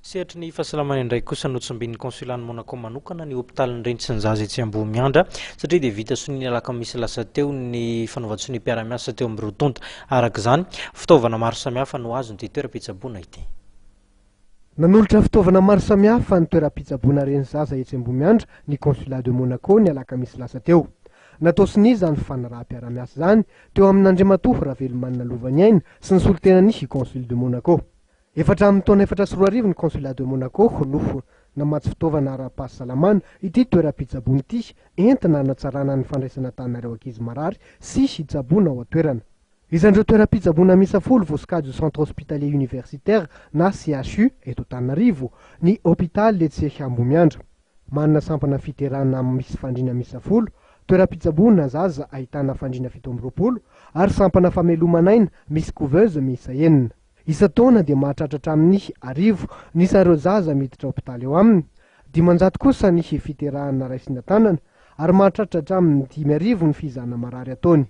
Sehatry ny fahasalamana indray kosa notsimbinin'ny Consulat-n'i Monaco manokana ny hopitalin'ny reny sy ny zaza etsy Ambohimiandra satria dia vita sonia ny alakamisy lasa teo ny fanaovan-tsonia mpiara-miasa teo amin'ny roa tonta. Araka izany, fitaovana maro samihafa no azon'ity toeram-pitsaboana ity. Nanolotra fitaovana maro samihafa ny toeram-pitsaboana reny zaza etsy Ambohimiandra ny Consulat de Monaco ny alakamisy lasa teo. Natao sonia izany fifanaraham-piarahamiasa izany teo amin'Andriamatoa Ravelomanana Lovaniaina sy ny solontenan'ny Consul de Monaco. Efa hatramin'ny taona 2004 ny Consulat de Monaco no namatsy fitaovana ara-pahasalamana ity toeram-pitsaboana ity entina hanatsarana ny fandraisana an-tanana ireo ankizy marary sy hitsaboana ao an-toerana. Isan'ireo toeram-pitsaboana miisa 10 voasokajy ho Centre Hospitalier Universitaire na CHU eto Antananarivo ny hopitaly etsy Ambohimiandra. Manana sampana fiterahana misy fandriana miisa 10, toeram-pitsaboana zaza ahitana fandriana 27 ary sampana fameloman'aina misy couveuse miisa enina. Isan-taona dia mahatratra hatramin'ny 1000 ny isan'ireo zaza miditra hopitaly ao aminy, 500 kosa ny fiterahana raisina tanana ary mahatratra hatramin'ny 5000 ny fizahana marary ataony.